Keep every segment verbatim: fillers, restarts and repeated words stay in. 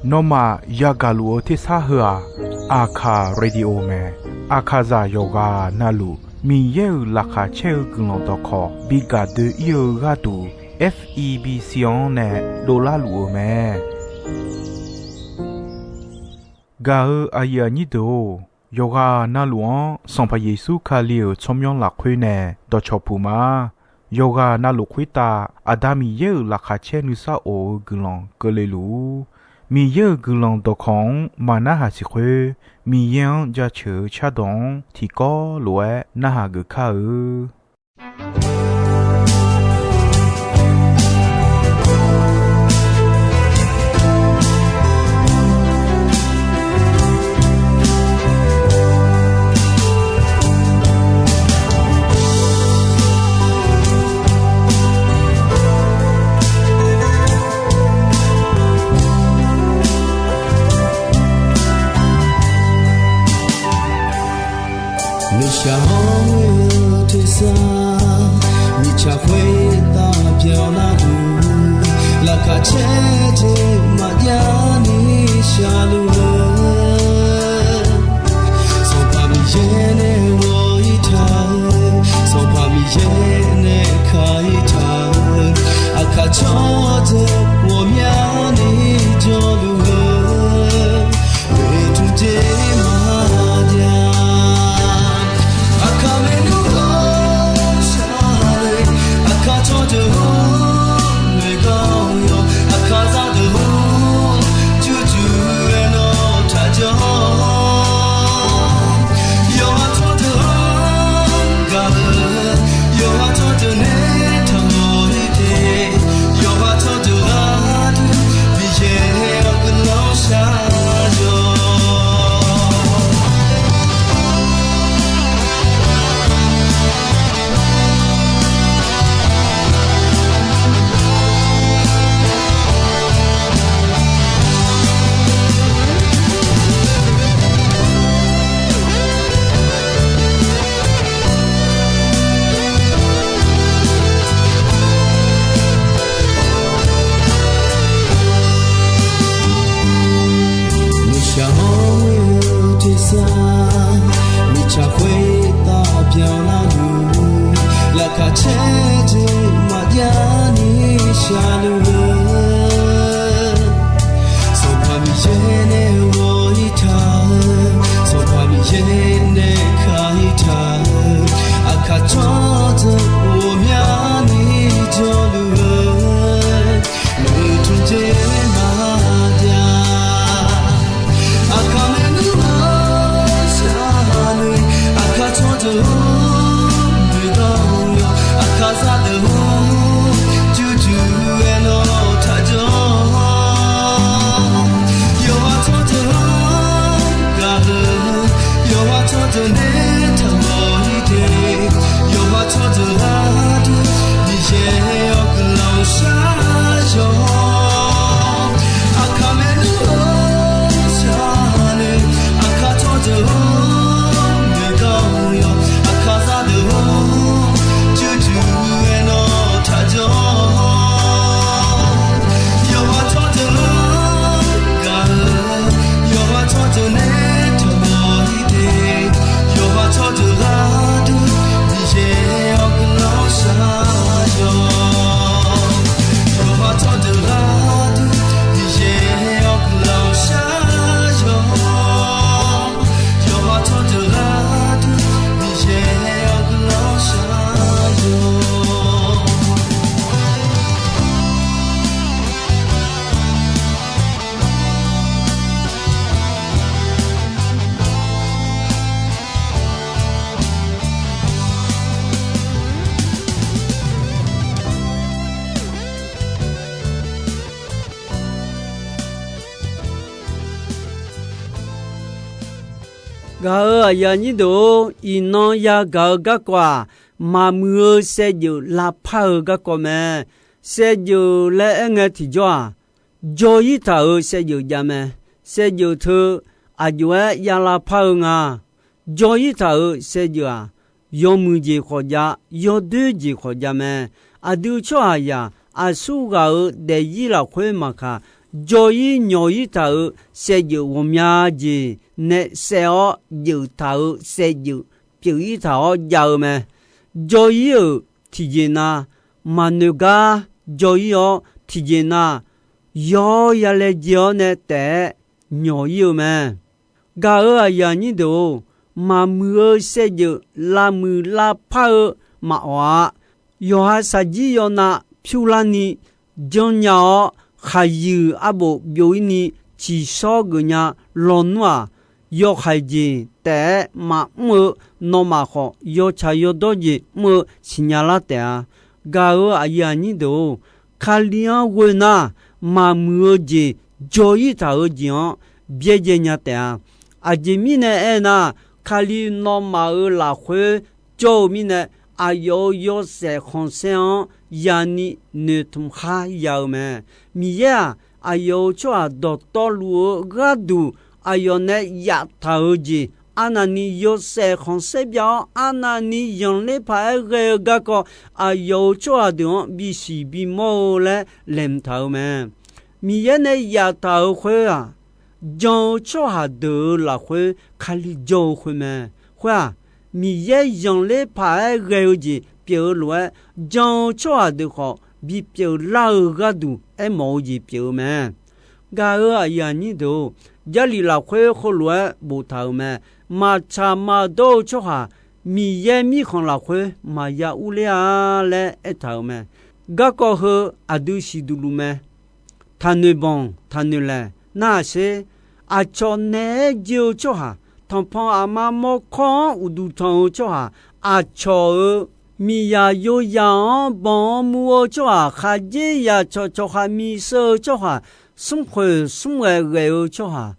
Nawmaf yagaq luf-eu tersar heu-aq, Aqkaq Radio mae. Aqkaqzaq yawqghaq navluf Miqyaer-euq laqkhaq caer-eu guiqlanq dawqkawq bi gaq doe-ir-eu gharduq, F E B C-anr nae dovlar luf-eu mae. Gaq-eu aqyuif aqnyir deuq-or, yawqghaq navluf-anr Sanqpaq Yeqsur Kali-euq tsawrmyanr lafkhoer nae dawqcawq puq ma. Yawqghaq navluf khoertav Aqda Miqyaer-euq laqkhaq caer nuisar of-eu guiqlanq keuvle luf-ur. Miqyaer-euq guiqlanq dawqkawq-anr maqnarhaq siq khoer, Miqyaer-anr jaceuq-eu cardawq-anr tiqkawv lof-aer narhaq geuf kar-eu. Nuishaq hawr-eu tersar, mirtsaq khoertav byanlar-eu, laqkhaq caer jeq maqjav ni shaqluf-eu, Sanqpaq Miqyaer nae ghawq-ir taq-eu, Sanqpaq Miqyaer nae ka-ir taq-eu, aqkaq tsawrdeuq ghawqmyani jawrluf-eu, oeqtmq jeq maqjav. Aqkaq maernmr ghawqshaq-eu, aqkaq tsawrdeuq-or, noeqgawq yawq, aqkaq zaqdeuq-or, jurjur-aer nawr taqjawr. Yawqha tsawrdeuq-anr gaq-eu, yawqha tsawrdeuq nae taqmawr-ir te, yawqha tsawrdeuq gharduq Miqyaer-awr guiqlanq shar-awq. Nuishaq hawr-eu tersar, mirtsaq khoertav byanlar-eu, laqkhaq caer jeq maqjav ni shaqluf-eu, Sanqpaq Miqyaer nae ghawq-ir taq-eu, Sanqpaq Miqyaer nae ka-ir taq-eu, aqkaq tsawrdeuq ghawqmyani jawrluf-eu, oeqtmq jeq maqjav. Aqkaq maernmr ghawqshaq-eu, aqkaq tsawrdeuq-or, noeqgawq yawq, aqkaq zaqdeuq-or, jurjur-aer nawr taqjawr. Yawqha tsawrdeuq-anr gaq-eu, yawqha tsawrdeuq nae taqmawr-ir te, yawqha tsawrdeuq gharduq Miqyaer-awr guiqlanq shar-awq. Aqkaq maernmr ghawqshaq-eu, aqkaq tsawrdeuq-or, noeqgawq yawq, aqkaq zaqdeuq-or, jurjur-aer nawr taqjawr. Yawqha tsawrdeuq-anr gaq-eu, yawqha tsawrdeuq nae taqmawr-ir te, yawqha tsawrdeuq gharduq Miqyaer-awr guiqlanq shar-awq. Yawqha tsawrdeuq gharduq Miqyaer-awr guiqlanq shar-awq. Yawqha tsawrdeuq gharduq Miqyaer-awr guiqlanq shar-awq. Gaq-eu aqyuif aqnyir deuq-or, iqnan yagaq-eu garkawv-aq, maqmuiq-eu saevdzeuf lavpar-eu garkawv mae. Saevdzeuf laer aer ngae tiqjawr-aq, jawr-ir taq-euq saevdzeuf jav mae. Saevdzeuf teu aqjox-aer ya lavpar-eu nga. Jawr-ir taq-euq saevdzeuf-aq, yawmuiq jeq khawf jav, yawdoer jeq khawf jav mae. Aqdui tsawrhaqzaq aqsur ghaq-euq daefzir lafkhoer maqkaq, jawr-ir nyawq-ir taq-euq saevdzeuf ghawqmya jeq nae saev-awr jeuf taq-euq saevdzeuf pyeuf-ir taq-awr jav-eu mae. Jawr-ir-euq tiqjeq nav, maqnoeq gar jawr-ir-awr tiqjeq nav, yawr ya laejae-awr nae taef-aer nyawq-ir-eu mae. Gaq-euq aqyuif aqnyir deuq-or, maqmuiq-eu saevdzeuf lavmuiq lavpar-eu maqawq-a. Yawqha shaqjir yawnav pyur larni janrnya-awr, khaqyuiq arbof byov-ir ni tsiqshawr geufnya lawnmr-aq, yawhaiq jeq taef-aer maqmr-eu nawmaf khawf, yawtsaq yawdawr jeq mr-eu siqnya lar taef-a. Gaq-euq aqyuif aqnyir deuq-or, Kali-anr ghoe nar, maqmuiq-eu jeq jawr-ir taq-eu jeq-anr byaerdzae nya taef-a. Aqjeq mirnae aernar, Kali nawmaf-euq lafkhoer jawr-eu mirnae, aqyawf-euq yawshaef khanqsaer-anr yani noeqtmq khar ya-eu mae. Miqyaer-aq, aqyawf-euq tsawrhaq dawqtawvluf-eu gharduq aqyawf nae yaftaq-eu jeq, arnavni yawshaef khanqsaer byav-awr, arnavni zanqler paq-aer ghae-eu garkawv, aqyawf-euq tsawrhaq deuq-anr bisiq bimawr-eu laer laeqhmq taq-eu mae. Miqyaer nae yaftaq-euq khoer-aq, jan-eu tsawrhaq deuq-euq lafkhoer Kali jawr-eu khoer mae. Khoer-aq, Miqyaer zanqler paq-aer ghae-eu jeq pyeuf-eu lof-aer, jan-eu tsawrhaq deuq khawf bipyeuf lar-eu gharduq aermawf-eu jeq pyeuf-eu mae. Gaq-euq aqyuif aqnyir deuq-or, Jarlif lafkhoer heulof-aer boftaq-euq mae. Maqtsaq maqdawr-eu tsawrhaq Miqyaer mirkhanq lafkhoer maqya urler-a laer aertaq-euq mae. Garkawv heu aqdui siqduq luf mae. Taqnoeq banq taqnoeq laeq narhaq sher. Aqcawq naeq-aer joe-eu tsawrhaq, tanqpanq aqma mawrkawr-anr uqduq tanq-eu tsawrhaq, aqcawq-euq miqzaq yoyaq-anr banq-anr mur-eu tsawrhaq, khaqdzerzaq cawqcawq khaqmiq sheu-eu tsawrhaq, smrkhoeq smrghae ghae-eu tsawrhaq,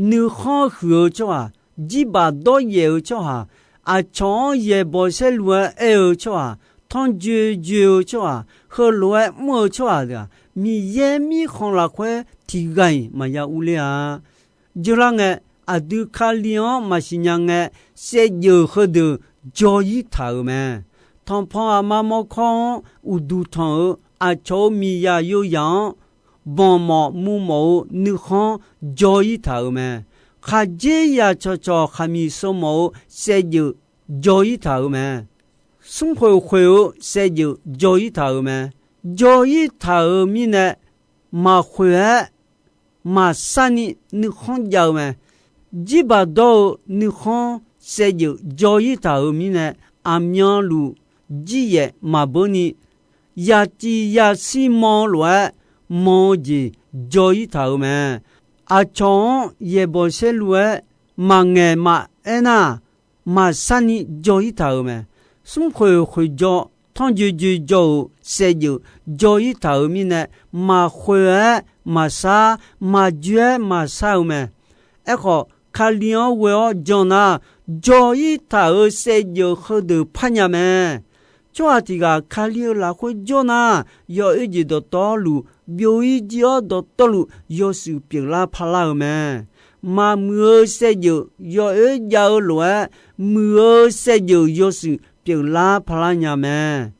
nuikhanr huiq-eu tsawrhaq, jirbaq dawryaef-eu tsawrhaq, aqcawq-anr yaeqbawq saerlu-aer aer-eu tsawrhaq, tanrjoe joe-eu tsawrhaq, heulof-aer mr-eu tsawrhaq deuq-aq, Miqyaer mirkhanq lafkhoer tiqghaq-iq maqya urler-a. Jeular ngae, aqdui Kali-anr maqsiq nya ngae, saevdzeuf heudeuq jawr-ir taq-euq mae. Tanqpanq aqma mawrkawr-anr uqduq tanq-eu aqcawq-euq miqzaq yoyaq-anr banq mawf mur mawf-eu nuikhanr jawr-ir taq-euq mae. Khaqdzerzaq cawqcawq khaqmiq sheu mawf-eu saevdzeuf jawr-ir taq-euq mae. Smrkhoeq khoeq-eu saevdzeuf jawr-ir taq-euq mae. Jawr-ir taq-euq mirnae, maqkhoeq-aer maqsarni nuikhanr jav-eu mae. Jirbaq dawr-eu nuikhanr saevdzeuf jawr-ir taq-euq mirnae, aqmyanluf jiryaef maqbeurni, yaciv yashir man-eu lof-aer man-eu jeq jawr-ir taq-euq mae. Aqcawq-anr yaeqbawq saerlu-aer maqngaeq maqaer nar, maqsarni jawr-ir taq-euq mae. Smrkhoeq khoeq jawr, tanrjoe joe jawr-euq saevdzeuf jawr-ir taq-euq mirnae, maqkhoeq-aer maqsar, maqjoe-aer maqsar-eu mae. Aerkhawf, Kali-anr ghoe-awr jan nar, jawr-ir taq-euq saevdzeuf heudeuq parnya mae. Tsawrhaq tiq ghaq Kali-euq lafkhoer jawr nar, yawoer jeq dawqtawvluf byov-ir jir-awr dawqtawvluf yawshuif pyeuflar parlar-eu mae. Maqmuiq-eu saevdzeuf yawoer jav-eu lof-aer, muiq-eu saevdzeuf yawshuif pyeuflar parlar nya mae.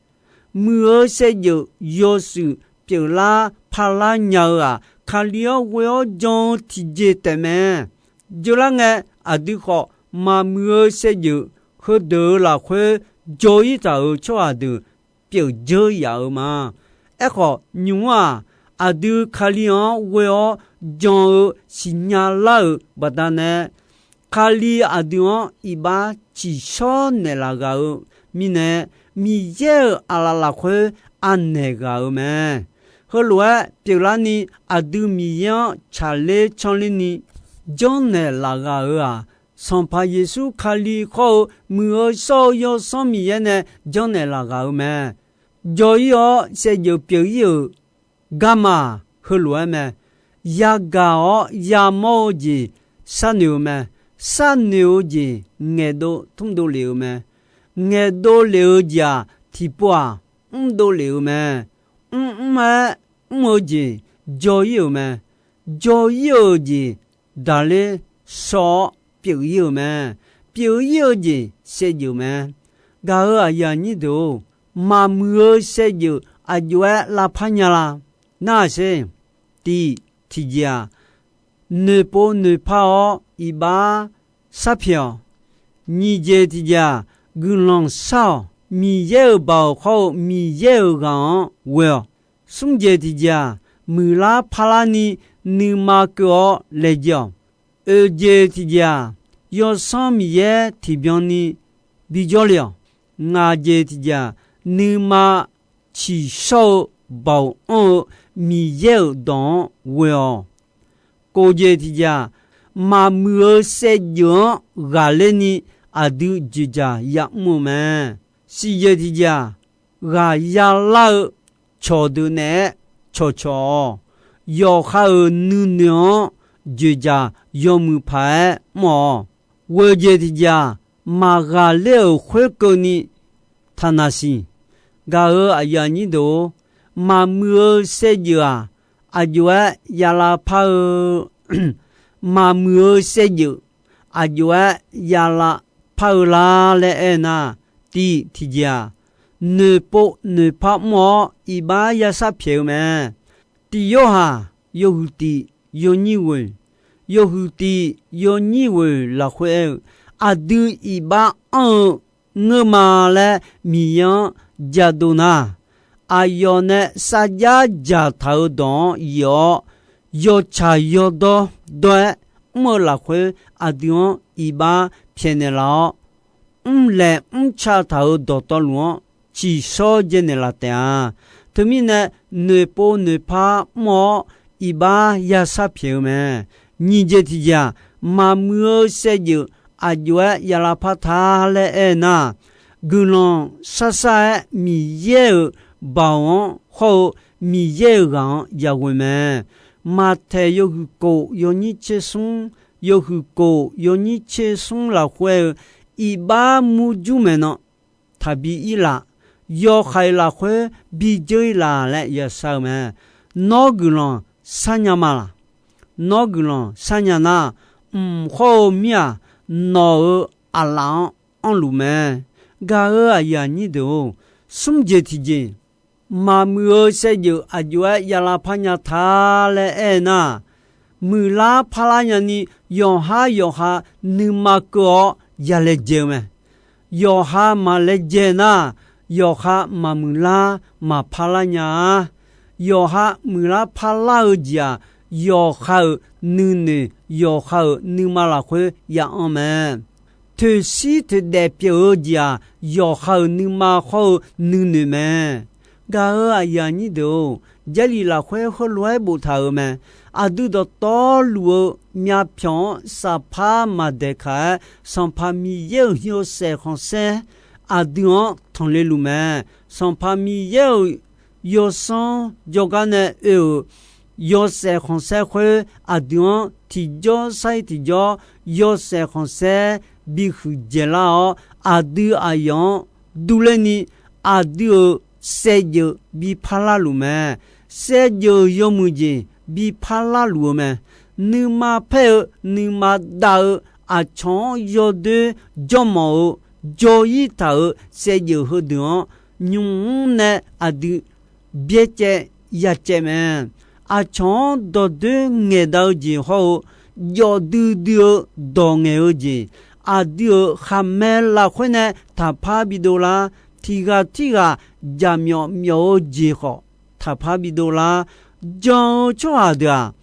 Muiq-eu saevdzeuf yawshuif pyeuflar parlar nya-eu-aq, Kali-anr ghoe-awr jan-eu tiqjeq taefmae. Jeular ngae, aqdui khawf maqmuiq-eu saevdzeuf heudeuq-euq lafkhoer jawr-ir taq-euq tsawrhaq deuq pyeuf dzeur yaf-eu ma. Aerkhawf, nymq-mr-aq, aqdui Kali-anr ghoe-awr jan-eu siqnya lar-euq baqdanae, Kali aqdui-anr iqbax ciqshawr naeqlaf ghaq-eu mirnae, Miqyaer-euq aqlaf lafkhoer anaeq ghaq-eu mae. Heulof-aer pyeuflarni, aqdui Miqyaer-anr tsaqler canrler ni janrnaeq laf ghaq-euq-aq, Sanqpaq Yeqsur Kali khawr-eu Muiq-eu shawr-eu Yawsanr Miqyaer nae janrnaeq laf ghaq-eu mae. Jawr-ir-awr saevdzeuf pyeuf-ir-euq garma heulof-aer mae. Yagaq-awr yamawr-eu jeq sharnoeq-eu mae. Sharnoeq-eu jeq ngaeqdov tmrdov lef-euq mae. Ngaeqdov lef-eu jeq-aq, tiqpov-aq, mrdov lef-euq mae. Mrmr-aer mr-eu jeq jawr-ir-euq mae. Jawr-ir-euq jeq daqler shaw-awr pyeuf-ir-euq mae. Pyeuf-ir-eu jeq saevdzeuf mae. Gaq-euq aqyuif aqnyir deuq-or, maqmuiq-eu saevdzeuf aqjox-aer lavpar nya la? Nar-aq sher, tiq tiqjeq-aq, noeqpov noeqpar-awr iqbax sharpyaeq-awq. Nyiq jeq tiqjeq-aq, guiqlanq shar-awq. Miqyaer-euq baoq hawr-eu Miqyaer-euq ghaq-anr ghoe-awq. Smr jeq tiqjeq-aq, muiqlar parlar ni nuima keuv-awr laejae-awq. Oeq jeq tiqjeq-aq, Yawsanr Miqyaer tiqbyan ni bijawr le-awq. Ngaq jeq tiqjeq-aq, nuima tsiqshawr-eu baoq anr-eu Miqyaer-euq dawq-anr ghoe-awq. Kof jeq tiqjeq-aq, maqmuiq-eu saevdzeuf-anr ghaqler ni aqdui dzoeqdzaq yamr-eu mae. Siq jeq tiqjeq-aq, ghaq yalar-eu cawqdeuq naeq-aer cawqcawq-awq. Yawqha-euq nuinoeq-anr dzoeqdzaq yawmuiq paq-aer mr-awq. Ghoeq jeq tiqjeq-aq, maqghaqler-euq khoerkeuvni taqnaq siq. Gaq-euq aqyuif aqnyir deuq-or, maqmuiq-eu saevdzeuf-aq, aqjox-aer yalavpar-eu maqmuiq-eu saevdzeuf aqjox-aer yalavpar-eu lar laer aernar, tiq tiqjeq-aq, noeqpov noeqpar mr-awr iqbax yashar pyaeq-eu mae. Tiq Yorhaq yawhuiq tiq yawnyir ghoeq, yawhuiq tiq yawnyir ghoeq lafkhoer aer-eu, aqdui iqbax anr-eu ngeur ma laer Miqyaer-anr jadov nar, aqyawf nae sarjax dzaqtaq-euq dawq-anr yif-awr, yawtsaq yawdawr dawr-aer mr-eu lafkhoer aqdui-anr iqbax pyaeqnaeq laf-awr, mrlaeq mrca taq-euq dawqtawvluf-anr tsiqshawr jaenaeq laf taef-a. Teumirnae, noeqpov noeqpar mr-awr iqbax yashar pyaeq-eu mae. Nyiq jeq tiqjeq-aq, maqmuiq-eu saevdzeuf aqjox-aer yalavpar ta laer aernar, guiqlanq sharshar-aer Miqyaer-euq baoq-anr hawr-eu Miqyaer-euq ghaq-anr yaghoe mae. Maqtaeq yawhuiq kof yawnyir tser smr, yawhuiq kof yawnyir tser smr lafkhoer aer-eu, iqbax murjur maeqnan taqbi ir laf, yawhaiq lafkhoer bi dzeur ir laf laer yashar-eu mae. Nawr guiqlanq sharnya ma laq? Nawr guiqlanq sharnya nar, mq hawr-eu mir-aq, nawq-euq aqlaf-anr anrluf mae. Gaq-euq aqyuif aqnyir deuq-or, smr jeq tiqjeq, maqmuiq-eu saevdzeuf aqjox-aer yalavpar nya ta laer aer nar, muiqlar parlar nyani yawqhar yawqha nuima keuv-awr ya laejae-eu mae. Yawqha maqlaejae nar, yawqha maqmuiqlar maqparlar nya-a. Yawqha muiqlar parlar-eu jeq-aq, yawqha-euq nuinoeq, yawqha-euq nuima lafkhoer ya anr mae. Toeqshir toeqdaef pyeuf-eu jeq-aq, yawqha-euq nuima hawr-eu nuinoeq mae. Gaq-euq aqyuif aqnyir deuq-or, Jarlif lafkhoer heulof-aer boftaq-euq mae. Aqdui dawqtawvluf-eu myavpyawq-anr saqpar maqdaeqkaq-aer, Sanqpaq Miqyaer-euq yawshaef khanqsaer aqdui-anr tanqle luf mae. Sanqpaq Miqyaer-euq yawsanr jawrgar nae oe-euq yawshaef khanqsaer khoer aqdui-anr tiqjawr sar-ir tiqjawr yawshaef khanqsaer bihuiq dzaeqlar-awr, aqdui aqyawf-anr durler ni aqdui-euq saevdzeuf bi parlar luf mae. Saevdzeuf yawmuiq jeq bi parlar luf-eu mae. Nuima paer-eu nuima dav-eu aqcawq-anr yawdoer jawrmawf-eu jawr-ir taq-euq saevdzeuf heudeuq-anr nymq mr nae aqdui byaercaev yacaev mae. Aqcawq-anr dawqdoer ngaeqdav-eu jeq hawr-eu, jawf duidui-eu dawq ngaeq-eu jeq, aqdui-euq khaqmae lafkhoer nae taqpar bidov lar. Tiq ghaq tirghaq jaqmyawf myawf-eu jeq khawf taqpar bidov lar. Jan-eu tsawrhaq deuq-aq,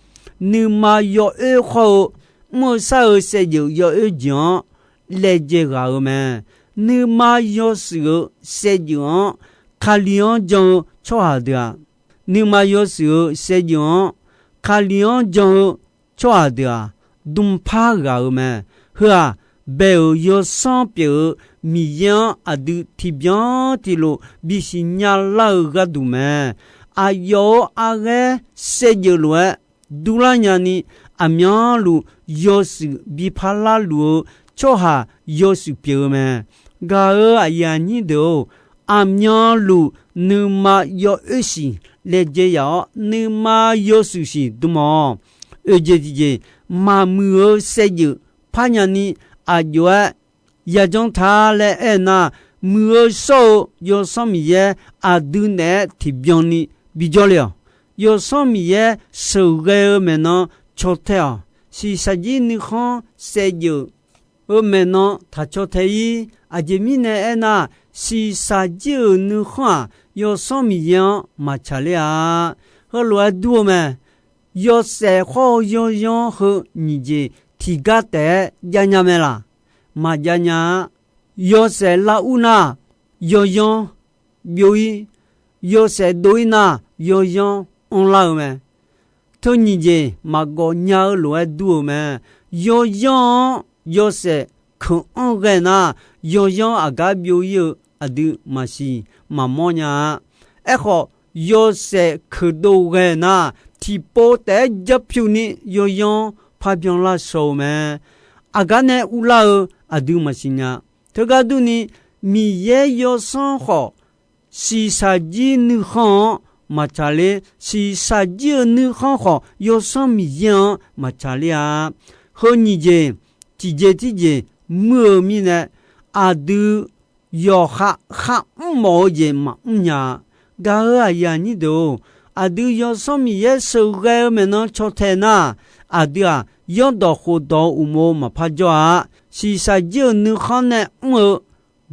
nuima yawoer khawr-eu mr-eu shar-eu saevdzeuf yawoer jeq-anr laejae ghaq-eu mae. Nuima yawshuif-eu saevdzeuf-anr Kali-anr jan-eu tsawrhaq deuq-aq, nuima yawshuif-eu saevdzeuf-anr Kali-anr jan-eu tsawrhaq deuq-aq, dmqpar ghaq-eu mae. Heu-aq, bae-euq yawsanr pyeuf-eu Miqyaer-anr aqdui tiqbyan tiqlof bisiq nyalar-eu gharduq mae. Aqyawf-euq arghaer saevdzeuf lof-aer durlar nyani, aqmyanluf yawshuif bi parlar luf-eu tsawrhaq yawshuif pyeuf-eu mae. Gaq-euq aqyuif aqnyir deuq-or, aqmyanluf nuima yawoer siq laejae yaf-awr, nuima yawshuif siq dmq-awq. Oeqjeq tiqjeq, maqmuiq-eu saevdzeuf parnya ni aqjox-aer yajanr ta laer aernar, muiq-eu shawr-eu Yawsanr Miqyaer aqdui naeq-aer tiqbyan ni bijawr le-awq. Yawsanr Miqyaer sheuqghae-eu maeqnan caw tae-awq. Shiqshaq jir nuikhanr saevdzeuf-eu maeqnan taq caw tae-ir. Aqjeq mirnae aernar, shiqshaq jir-euq nuikhanr-aq, Yawsanr Miqyaer-anr maqtsaq ler-a. Heulof-aer dur-eu mae. Yawshaef khawr-eu yawyanr heu nyiq jeq tiqgar taef-aer jav nya mae laq? Maqjav nya-a. Yawshaef lar ur nar, yawyanr byov-ir. Yawshaef dov-ir nar, yawyanr anrlar-eu mae. Teu nyiq jeq maqgawf nya-eu lof-aer dur-eu mae. Yawyanr-anr yawshaef keuq-anr ghae nar, yawyanr aqgar byov-ir-eu aqdui maqsiq maqmawr nya-a. Aerkhawf, yawshaef keuqdov ghae nar, tiqpov taef-aer jarpyuq ni yawyanr parbyan lar shaw-eu mae. Aqgar nae uvlar-eu aqdui maqsiq nya. Teugar durni, Miqyaer yawsanr khawf, shiqshaq jir nuikhanr-anr maqtsaq ler. Shiqshaq jir-eu nuikhanr khawf, Yawsanr Miqyaer-anr maqtsaq ler-a. Heu nyiq jeq tiqjeq tirjeq muir-eu mirnae, aqdui yawqha kharmr mawf-eu jeq maqmr nya-a. Gaq-euq aqyuif aqnyir deuq-or, aqdui Yawsanr Miqyaer sheuqghae-eu maeqnan caw tae nar, aqdui-aq, zanrdawq khofdawq-eu uqmov maqpar jawr-a. Shiqshaq jir-euq nuikhanr nae mr-eu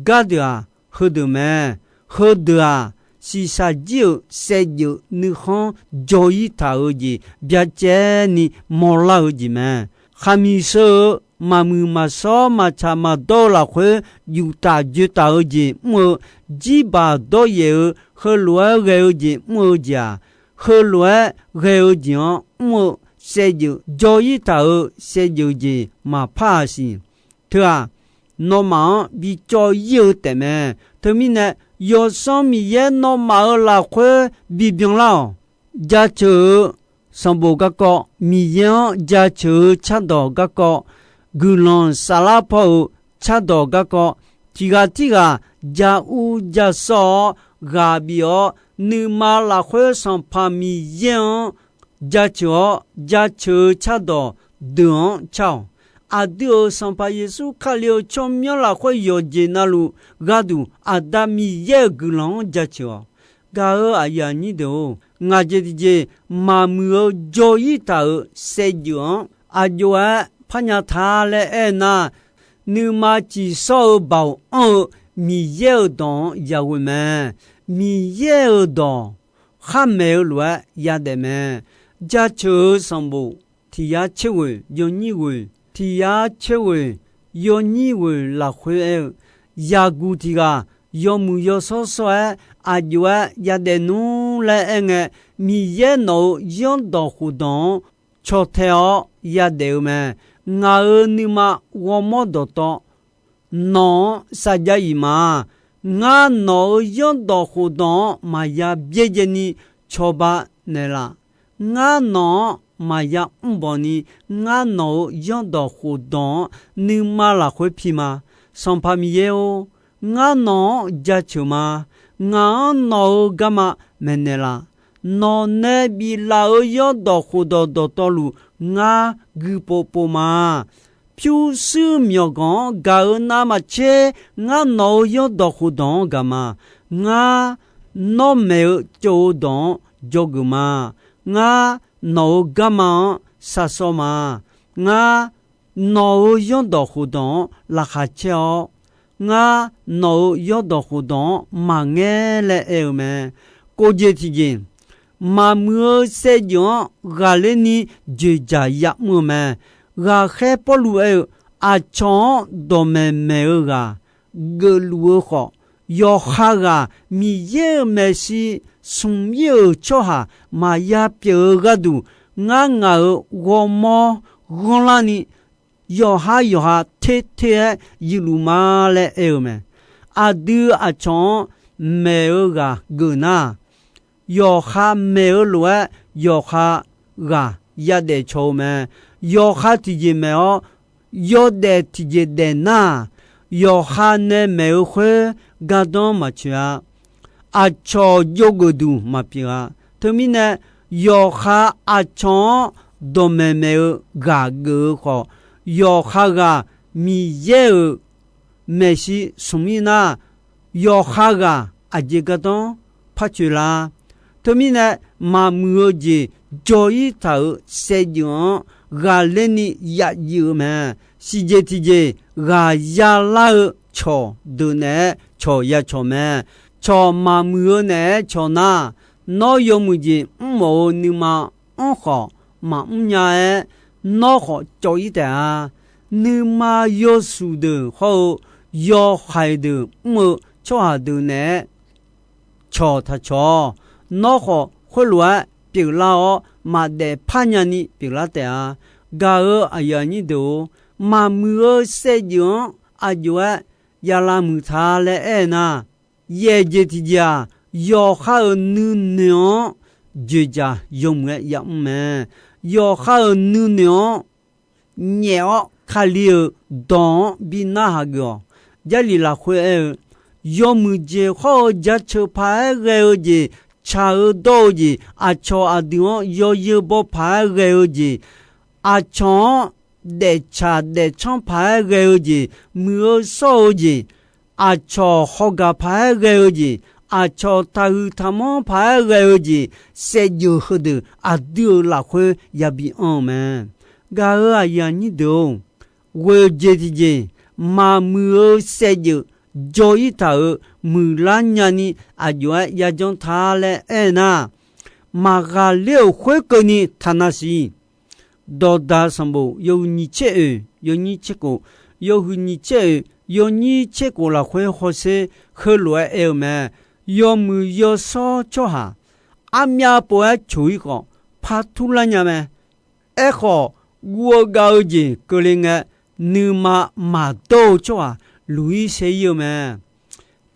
gardeuq-aq, heudeuq mae. Heudeuq-aq, shiqshaq jir-euq saevdzeuf nuikhanr jaw-ir taq-eu jeq byacaevni mawrlar-eu jeq mae. Khaqmiq sheu-eu maqmuiq maqshawr maqtsaq maqdawr-eu lafkhoer juftaf joetaf-eu jeq mr-eu, jirbaq dawryaef-eu heulof-aer ghae-eu jeq mr-eu jeq-aq, heulof-aer ghae-eu jeq-anr mr-eu saevdzeuf jaw-ir taq-euq saevdzeuf jeq maqpar-aq siq. Teu-aq, nawmaf-anr bicawv ir-eu taefmae. Teumirnae, Yawsanr Miqyaer nawmaf-euq lafkhoer bibyan lar-awq. Jaceuq-eu sanqbof garkawv, Miqyaer-anr jaceuq-eu cardawq garkawv, guiqlanq saflar paw-euq cardawq garkawv, tiqghaq tirghaq ja ur ja sawr-awr ghaq bif-awr, nuima lafkhoer Sanqpaq Miqyaer-anr jaceuq-awr, jaceuq-eu cardawq deuq-anr car-awq. Aqdui-euq Sanqpaq Yeqsur Kali-euq tsawrmyanr lafkhoer yawqjeq navluf gharduq Aqda Miqyaer-euq guiqlanq-anr jaceuq-awq. Gaq-euq aqyuif aqnyir deuq-or, ngaq jeq tiqjeq maqmuiq-eu jaw-ir taq-euq saevdzeuf-anr aqjox-aer parnya ta laer aernar, nuima ciqshawr-eu baoq anr-eu Miqyaer-euq dawq-anr yaghoe mae. Miqyaer-euq dawq kharmaeq-eu lof-aer yadaef mae. Jaceuq-eu sanqbof tiq yar tser ghoeq yawnyir ghoeq, tiq yar tser ghoeq yawnyir ghoeq lafkhoer aer-eu, yaqguq tiq ghaq yawmuiq yawshawr shawr-aer aqjox-aer yadaef nmr laer aerngae, Miqyaer nawq-euq zanrdawq khofdawq-anr caw tae-awr yadaef-eu mae. Ngaq-euq nuima ghawrmawr dawqtawv nawq-anr sarjax iq ma. Ngar nawq-euq zanrdawq khofdawq-anr maqya byaerdzaeni cawba naeqlaf. Ngar nawq-anr maqya mrbawq ni, ngar nawq-euq zanrdawq khofdawq-anr nuima lafkhoer pi ma. Sanqpaq Miqyaer-or, ngar nawq-anr jaceuq ma. Ngaq-anr nawq-euq garma maeqnaeq laf. Nawq nae biflaf-euq zanrdawq khofdawq dawqtawvluf ngar guipov pov ma. Pyurshuir myawqganq-anr gaq-euq navmaqtser, ngar nawq-euq zanrdawq khofdawq-anr gaq ma. Ngar nawr maeq-eu tsov-eu dawq-anr dzawgeuf ma. Ngar nawq-euq garma-anr sharshawr ma. Ngar nawq-euq zanrdawq khofdawq-anr laqkhaq caer-awr, ngar nawq-euq zanrdawq khofdawq-anr maqngaer laer aer-eu mae. Kov jeq tiqjeq, maqmuiq-eu saevdzeuf-anr ghaqler ni dzoeqdzaq yamr-eu mae. Ghaqkhaer Pawrluv aer-eu, aqcawq-anr dawqmaeq maeq-eu ghaq geufluf-eu khawf, yawqha ghaq Miqyaer-euq maeqshi smq-ir-euq tsawrhaq maqya pyeuf-eu gharduq, ngar ngaq-euq ghawrmawr ghanrlar ni, yawqha yawqha ter ter-aer yuifluf ma laer aer-eu mae. Aqdui aqcawq-anr maeq-eu ghaq geuf nar, yawqha maeq-eu lof-aer yawqha ghaq yadaef caw-eu mae. Yawqha tiqjeq maeq-awr, yawdaef tiqjeq daef nar, yawqha nae maeq-eu khoer gardanr maqtsoeq-a. Aqcawq jawrgeuf duq maqpyeuf-a. Teumirnae, yawqha aqcawq-anr dawqmaeq maeq-eu ghaq geuf-eu khawf, yawqha ghaq Miqyaer-euq maeqshi smq-ir nar, yawqha ghaq aqjeq gardanr par coeq lar. Teumirnae, maqmuiq-eu jeq jawr-ir taq-euq saevdzeuf-anr ghaqler ni yafjif-eu mae. Siqjeq tiqjeq ghaq yalar-eu cawq deuq naeq-aer cawq ya cawq mae. Cawq maqmuiq-eu naeq-aer cawq nar, nawr yawmuiq jeq mrmawf-eu nuima anr khawf maqmr nya-aer, nawr khawf cawv-ir taef-a. Nuima yawshuif deuq hawr-eu yawhaiq deuq mr-eu tsawrhaq deuq naeq-aer cawq taq cawq-awq. Nawr khawf khoerlof-aer pyeuflar-awr, maqdaef par nyani pyeuflar taef-a. Gaq-euq aqyuif aqnyir deuq-or, maqmuiq-eu saevdzeuf-anr aqjox-aer yalamuiq ta laer aer nar, yaeq jeq tiqjeq-aq, yawqha-euq nuinoeq-anr dzoeqdzaq yawmuiq-aer yamr mae. Yawqha-euq nuinoeq-anr nyaef-awr, Kali-euq dawq-anr bi narhaq geuf-awq. Jarlif lafkhoer aer-eu, yawmuiq jeq hawr-eu jaceuq paq-aer ghae-eu jeq, tsaq-eu dawr-eu jeq, aqcawq aqdui-anr yawzeu baw paq-aer ghae-eu jeq, aqcawq-anr daeftsaq daefcanr paq-aer ghae-eu jeq, muiq-eu shawr-eu jeq, aqcawq hawgaq paq-aer ghae-eu jeq, aqcawq taqhuiq taqmanr paq-aer ghae-eu jeq, saevdzeuf heudeuq aqdui-euq lafkhoer yabi anr-eu mae. Gaq-euq aqyuif aqnyir deuq-or, ghoeq jeq tiqjeq, maqmuiq-eu saevdzeuf jawr-ir taq-euq muiqlar nyani aqjox-aer yajanr ta laer aer nar, maqghaqler-euq khoerkeuvni taqnav siq. Dawqdaq sanqbof yawhuiq nyiq tser oeq yawnyir tser khof, yawhuiq nyiq tser oeq yawnyir tser khof lafkhoer hawsher heulof-aer aer-eu mae. Yawmuiq yawshawr tsawrhaq armyav pov-aer coq-ir khawf, par turlar nya mae. Aerkhawf, guv-eu gav-eu jeq keuvle ngae, nuima maqdawr-eu tsawrhaq luq-ir saer-ir-eu mae.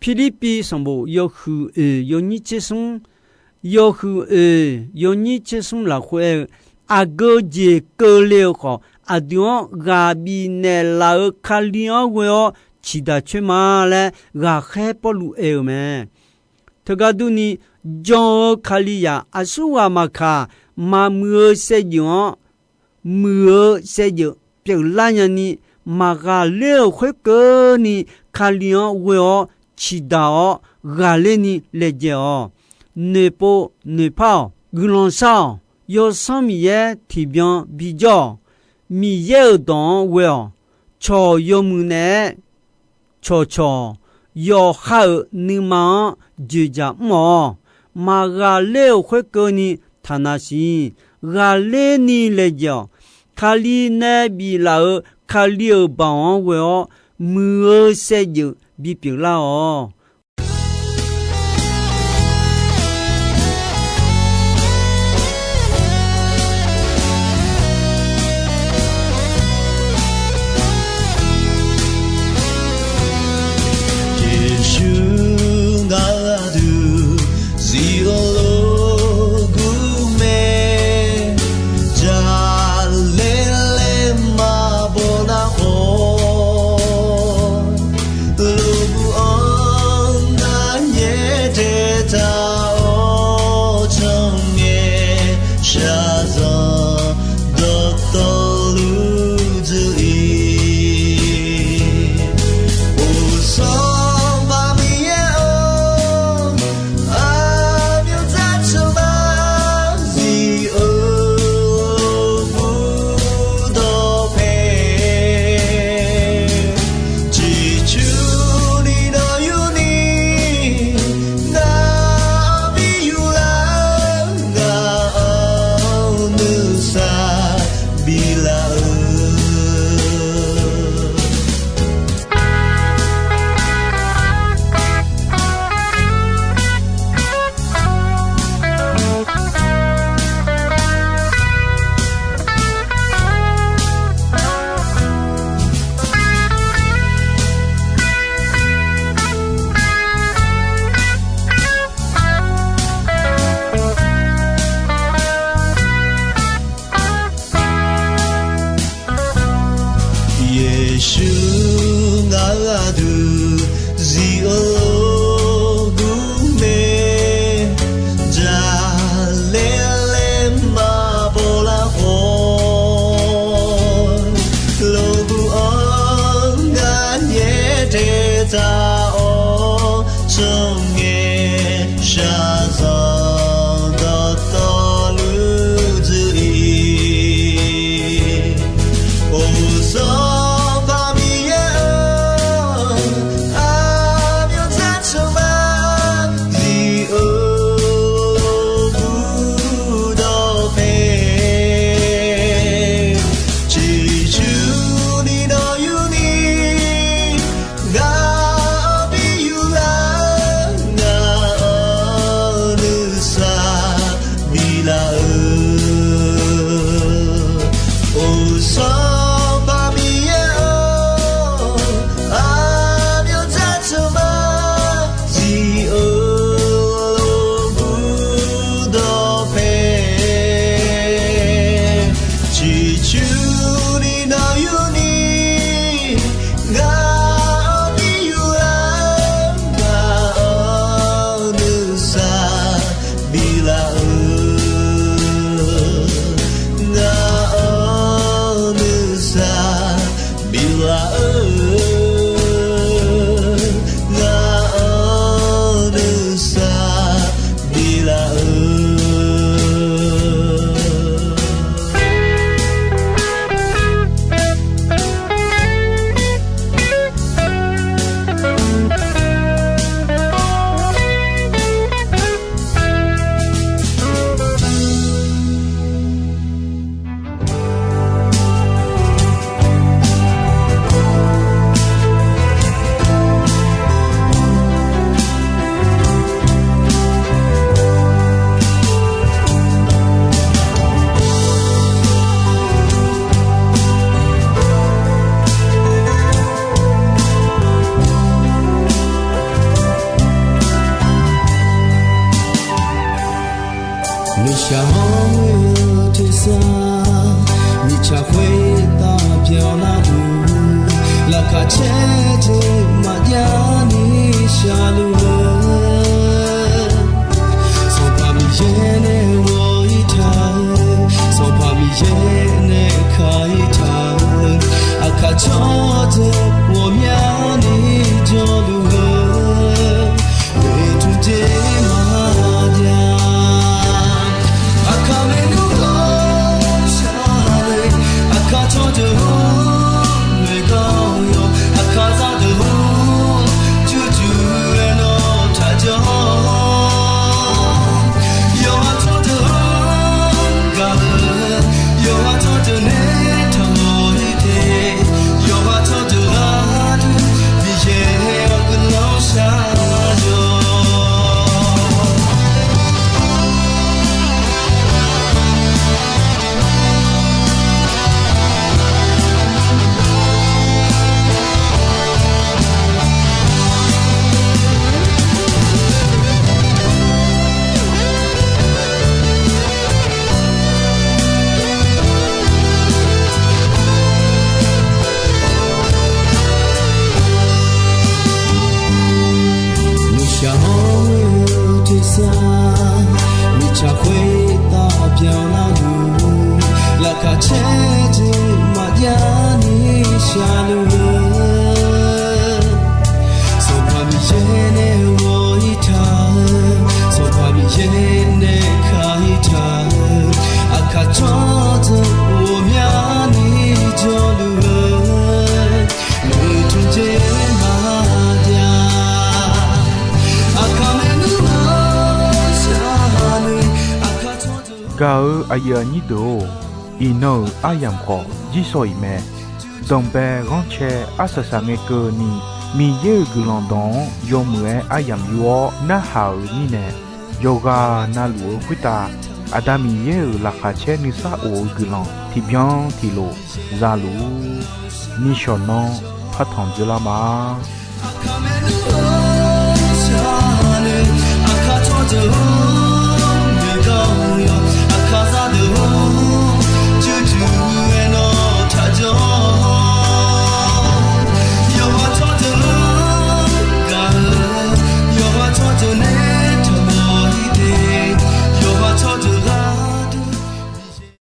Pirlirpiv sanqbof yawhuiq oeq yawnyir tser smr, yawhuiq oeq yawnyir tser smr lafkhoer aer-eu, aqgeu jeq keuvle-eu khawf, aqdui-anr ghaq bifnaeq laf-euq Kali-anr ghoe-awr ciqdaq coer ma laer ghaqkhaer Pawrluv aer-eu mae. Teugar durni, jan-eu Kalizaq aqsurghaq maqkaq, maqmuiq-eu saevdzeuf-anr muiq-eu saevdzeuf pyeuflar nyani, maqghaqler-euq khoerkeuvni Kali-anr ghoe-awr ciqdaq-awr ghaqler ni laejae-awq. Noeqpov noeqpar-awq. Guiqlanq shar-awq. Yawsanr Miqyaer tiqbyan bijawr-awq. Miqyaer-euq dawq-anr ghoe-awq. Cawq yawmuiq naeq-aer cawqcawq-awq. Yawqha-euq nuima-anr dzoeqdzaq mr-awq. Maqghaqler-euq khoerkeuvni taqnav siq. Ghaqler ni laejae-awq. Kali nae biflaf-euq Kali-euq baoq-anr ghoe-awr, muiq-eu saevdzeuf bipyeuf lar-awq. Yeqsur ngaq aqdui zif-eu loqguv mae, jaqlaer laer maqbaw nar khawf, loqguv-anr narnyaer taeqtaq-awr, cangae shaqzanq dawqtawvluf dzeur-ir. Uqsanr Miqyaer-or, aqmyanzar teuq nar zif-eu burdawq pae, ciqcurni dawqyurni nar bi yurlar, ngaq-anr nuisar biflaf-eu. Yeqsur ngaq aqdui zif-eu loqguv mae, jaqlaer laer maqbaw lar khawf, loqguv-anr narnyaer taeqtaq-awr, Nawr ngae shaqzanq dawqtawvluf dzuif-ir. Or, Sanqpaq Miqyaer-or, aqmyanzaq tsawrmyanr zif-eu budawq pae, ciqcurni nawr yurni, ngaq-anr bi yurlar, ngaq-anr nuisar biflaf-eu. Or, Sanqpaq Miqyaer-or, aqmyanzaq tsawrmyanr zif-eu budawq pae, ciqcurni nawr yurni, ngaq-anr bi yurlar, ngaq-anr nuisar biflaf-eu, ngaq-anr nuisar biflaf-eu, ngaq-anr nuisar biflaf-eu. Nuishaq-anr ghoe-eu tersar, mirtsaq khoertav byanlar-eu, laqkhaq caer jeq maqjav ni shaqluf-eu, Sanqpaq Miqyaer nae ghawq-ir taq-eu, Sanqpaq Miqyaer nae kaq-ir taq-eu, aqkaq tsawrjeuq ghawqmyani jawrluf-eu, oeqtmq jeq maqjav. Aqkaq maernmr gawr shar-eu, aqkaq tsawrdeuq-or noeqgawr yawq, aqkaq zaqdeuq-or jurjur-aer nawr taqjawr. Yawqha tsawrdeuq-or gaq-eu, yawqha tsawrdeuq nae taqmawr-ir te, yawqha tsawrdeuq gharduq Miqyaer-anr guiqlanq shar-awr. Nuishaq-anr ghoe-eu tersar, mirtsaq khoertav byanlar-eu, laqkhaq caer jeq maqjav ni shaqluf-eu, Sanqpaq Miqyaer nae ghawq-ir taq-eu, Sanqpaq Miqyaer nae kaq-ir taq-eu, aqkaq tsawrdeuq ghawqmyani jawrluf-eu, noeqtmq jeq maqjav. Aqkaq maernmr gawr shar-eu, aqkaq tsawrdeuq. Gaq-eu aqyuif aqnyir deuq-or, iqnan-euq aryamq khawf jirsawq iq mae. Danqbae ghanrcae arsaq saqngae keuvni, Miqyaer-euq guiqlanq dawq-anr yawmuiq-aer aryamq yur-awr narhaq-euq mirnae, yawqghaq navluf-eu khoertav Aqda Miqyaer-euq laqkhaq caer nuisar of-eu guiqlanq tiqbyan tiqlof zaluf-ur. Nishawq nanr partanq dzeurlar ma.